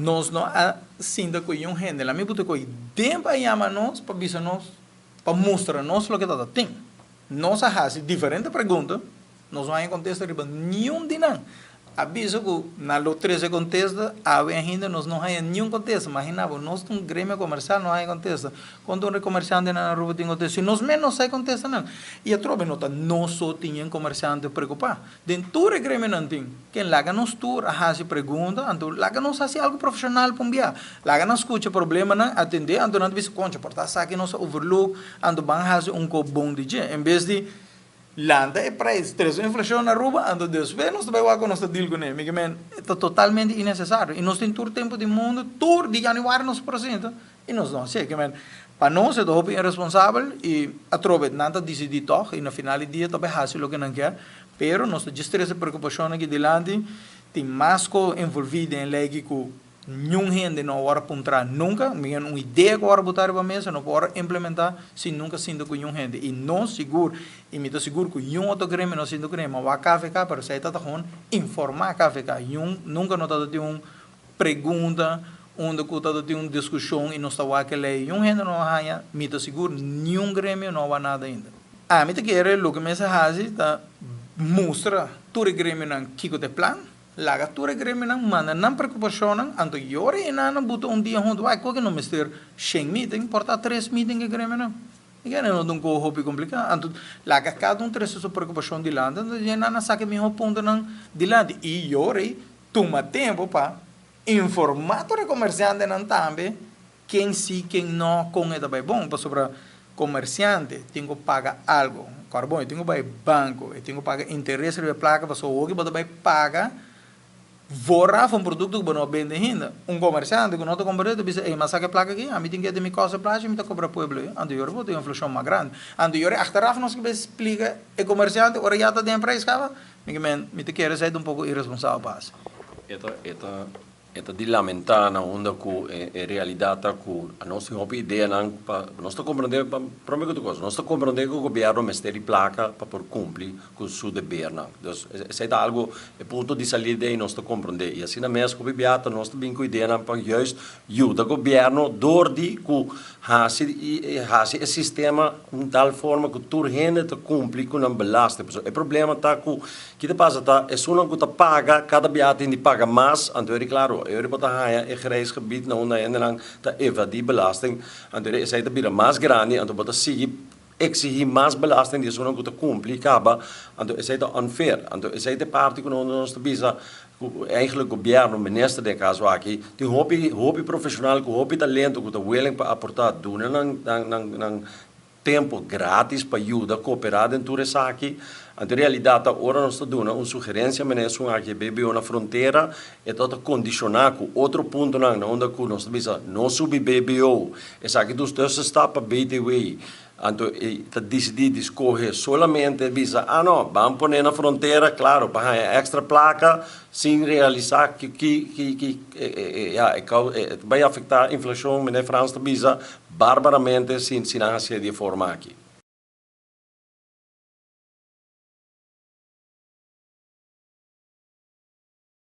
Nos no a sinta ku niun hende. Lami buta ku den pa yama nos pa bisa nos, pa mustra nos loke ta ta tin. Nos a hasi diferente pregunta, nos no haña kontesta riba niun di nan. A bisa ku nan lo trese kontesta, awe ainda nos no haña niun kontesta. Magina bo, nos ta un gremio komersial no haña kontesta. Konta un komersiante nan Aruba tin kontesta? Si nos mes no sa e kontestanan. I atrobe no ta nos so tin e komersiante preokupá. Den tur e gremionan tin ken laga nos tur a hasi pregunta, anto laga nos hasi algu profeshonal pa un bia. Laga nan skucha problemanan, atendé, anto nan ta bisa, Koncha, por ta esaki nos a overlook, anto ban hasi un kos bon di dje. En bes di lanta e prijs, trese inflashon na Aruba, anto despues nos ta bai wak ku nos ta deal kuné. Mi ke men, e ta totalmente inesesario. I nos tin tur tempu di mundu, tur di januari nos por sinta i nos no hasié. Ke men, pa nos e ta hopi iresponsabel i atrobe nan ta disidí tòg i na final di dia ta bai hasi loke nan kier. Pero nos ta djis trese preokupashonnan aki dilanti, tin mas ku envolví den e lei aki ku niun hende no a wòrdu puntrá nunka, mi un idea ku a wòrdu botá riba mesa no por wòrdu implementá sin nunka sinta ku niun hende. I nos sigur, i mi ta sigur ku niun otro gremio no a sinta ku nan, ma wak KVK, pero esei ta ta gewoon informá KVK, niun nunka no tabata tin un pregunta unda ku tabata tin un diskushon i nos ta wak e lei, niun hende no a haña, mi ta sigur niun gremio no a wak nada ainda. Ami ta kere loke mester hasi ta mustra tur e gremionan kiko ta e plan, laga tur e gremionan manda nan preokupashonnan, anto yora e nan buta un dia huntu, wak koke no mester shen meeting, por ta tres meeting ku e gremionan. Mi kere no ta un koho hopi kompliká, anto laga kada un trese su preokupashon dilanti, anto e nan a saka e mihó puntonan dilanti i yora ei tuma tempu pa informá tur e komersiantenan tambe Ken si, ken no, kon e ta bai bon, pasobra komersiante tin ku paga algu. Kòrda bon, e tin ku bai banko, e tin ku paga interes riba e plaka, pasobra hopi bo ta bai paga vooraf un produkto ku bo no a bende ainda. Un komersiante ku no ta komprende ta bisa, ey, mi a saka e plaka aki, ami tin ku e den mi kòs e plachi, mi ta kobra pueblo ei. Anto yora bo tin inflashon mas grandi. Anto yora achteraf nos ke bai splika e komersiante ora ya ta den e prijs kaba. Mi ke men, mi ta kere esei ta un poko iresponsabel pa hasi. E ta, e ta. E ta di lamentá na unda ku e realidat ta ku anos tin hopi ideanan pa nos ta komprendé pa promé ku tur kos nos ta komprendé ku gobièrnu mester di plaka pa por kumpli ku su debernan. Dus esei ta algu e punto di salida ei nos ta komprendé i asina mes hopi bia ta nos ta bin ku ideanan pa juist yuda gobièrnu dor di ku hasi hasi e sistema un tal forma ku tur hende ta kumpli ku nan belasting. Pasobra e problema ta ku Ki ta pasa ta esunnan ku ta paga kada bia tin di paga mas, anto eri klaro eri bo ta haña e grijs gebied na unda hendenan ta evadí belasting, anto eri esei ta bira mas grandi, anto bo ta sigui eksihí mas belasting di esunnan ku ta kumpli kaba, anto esei ta unfair. Anto esei ta e parti ku nos ta bisa ku eigentlik gobièrnu, minister den e kaso aki, tin hopi hopi profeshonal ku hopi talento ku ta willing pa aportá, duna nan nan nan Tempu gratis pa yuda kooperá den tur esaki. Anto realidat ta ora nos ta duna un sugerensia manera esun aki e BBO na frontera, e ta ta kondishoná ku otro puntonan na unda ku nos ta bisa no subi BBO, esaki dus tussenstap pa BTW. Anto e ta disidí di skohe solamente bisa ah no, ban pone na frontera, klaro pa haña èkstra plaka sin realisá ki ki ki ya e bai afektá inflashon, meneer Frans ta bisa. Barbaramente si si nan hacié di e forma aki.